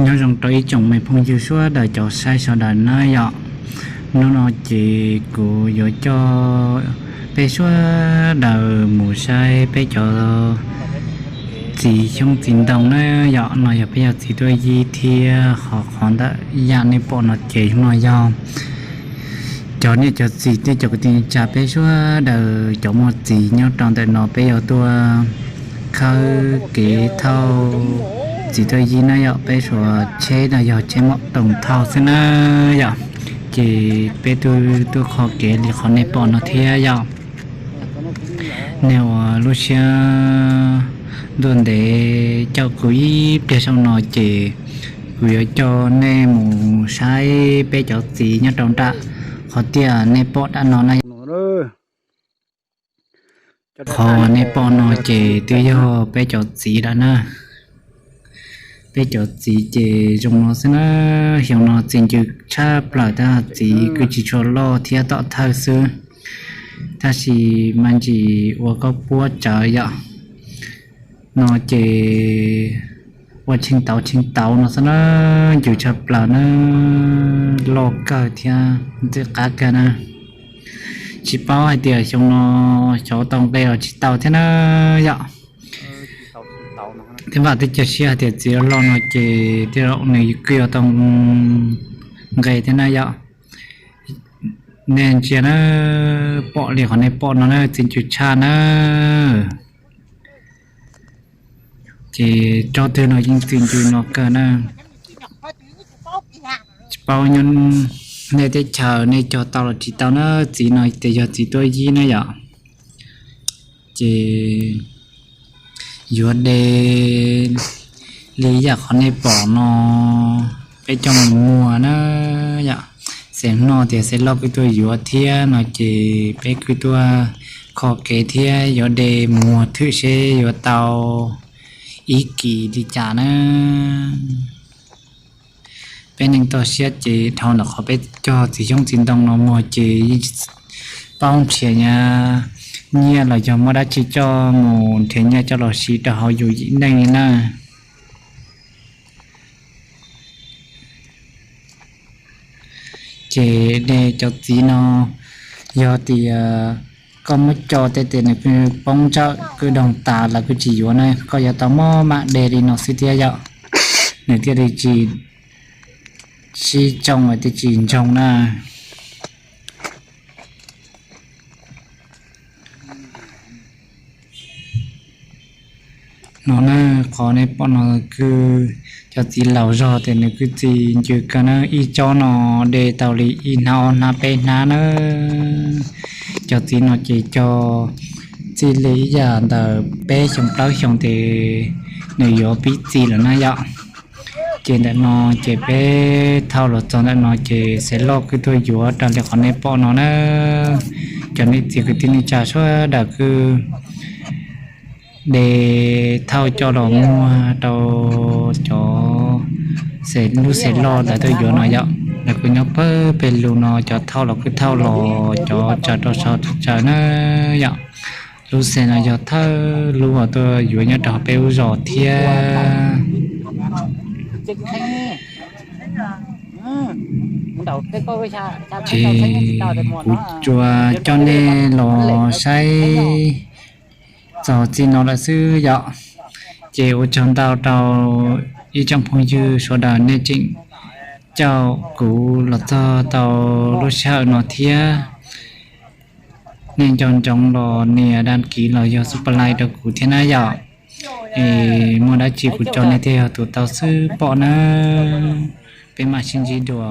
Nyob zoo rau ib tsoom me phooj ywg sawv daws cov saib sawv daws na yom. Hnub no ces kuv yuav coj peb sawv daws mus saib peb cov txiv xyoob txiv ntoo na yom. No yog peb yog txiv tuaj yib thiab qhov qhov ntawm yam nej pom no ces no yog cov niam cov txiv thiab cov kwv tij neej tsa peb sawv daws cov muaj txiv nyob rau ntawm no peb yuav tuaj khawb kev thauj txiv tuaj yib na yom. Peb suav tsheb no yog tsheb mom toom thauj xwb na yom. Ces peb tuaj tuaj kho kev li qhov nej pom no thiab yom. Nej ua lub siab ntuj ntev coj kuv ib pliag saum no ces kuv yuav coj nej mus saib peb cov txiv nyob rau nram qhov tiaj nej pom dab no na. Qhov nej pom no ces twb yog peb cov txiv lawm na. Peb cov txiv ces zoo no xwb na. Xyoo no txiv ncw tshaj plaws tab txiv kuj tsis tshua loj thiab tom thawj xwb, tab sis me ntsis ua koj puab tsawv yom. No ces ua tshee tauv tshee tauv no xwb na, ncw tshaj plaws na, loj kawg thiab ntxim qab kawg na. Tsis paub hais tias xyoo no xyov tau nqe los tsis tau thiab na yom. Thiab vam thiab cia siab hais tias txiv loj no ces tej zaum nws kuj yuav tau nqe thiab na yom. Nej ntsia na, pom li qhov nej pom no na, txiv ncw tshaj na. Ces tsob twg no yeej txiv ncw no kawg na. Tsis paub nyob nej teb chaws nej cog tau los tsis tau na, txiv no ces yog txiv tuaj yib na yom. Ces yuav de li yam qhov nej pom no peb coj mus muag na yom. Xeev no tias xeev loj kuj tuaj yuav thiab no ces peb kuj tuaj kho kev thiab yuav de mus muag thwm seb yuav tau ib kis li cas na. Peb neeg toj siab ces dhau ntawm qhov peb cog txiv xyoob txiv ntoo no muag ces yeej tsis paub nrhiav nyiaj los yog muaj dab tsi coj mus nrhiav nyiaj coj los siv rau hauv yus yim neej li na. Ces de cov txiv no yog tias koj muab co tej tes nws kuj poob ntsawm kuj doog tas lawv kuj tsis yuav na, koj yuav tau muab mam de li no xwb thiab yom, nws thiaj li tsis sib tsoo thiaj tsis ntsoog na. No na, qhov nej pom no kuj cov txiv laus zog ces nws kuj txi ncw kawg na, ib tsob no de tau li ib hnab ob hnab peb hnab na. Cov txiv no ces cog txij li ib yam ntawm peb xyoo plaub xyoo ces nws yuav pib txi lawm na yom. Ces ntawm no ces peb thauj los txog ntawm no ces xeev loj kuj tuaj yuav raws li qhov nej pom no na. Cov niam txiv kwv tij neej tsa sawv daws kuj de thauj coj los muag rau cov lub xeev loj lawv tuaj yuav no yom. Lawv kuj nyob pawg peg lug no, cov thauj los kuj thauj los, cov tsaws rau saud tsaws na yom. Lub xeev no yog thawj lub uas tuaj yuav nyob rau peb lub zos thiab. Ces kuv tsuas coj nej los saib txog txij no lawm xwb yom. Ces ua tsaug ntau rau ib tsoom phooj ywg sawv daws nej tseem caum kuv los txog tau lub sij hawm no thiab. Nej nco ntsoov los nias đăng ký los yog subscribe rau kuv thiab na yom. Es muaj dab tsi kuv tso nej thiaj yog tus tau xwb pom na. Peb mam sib ntsib dua.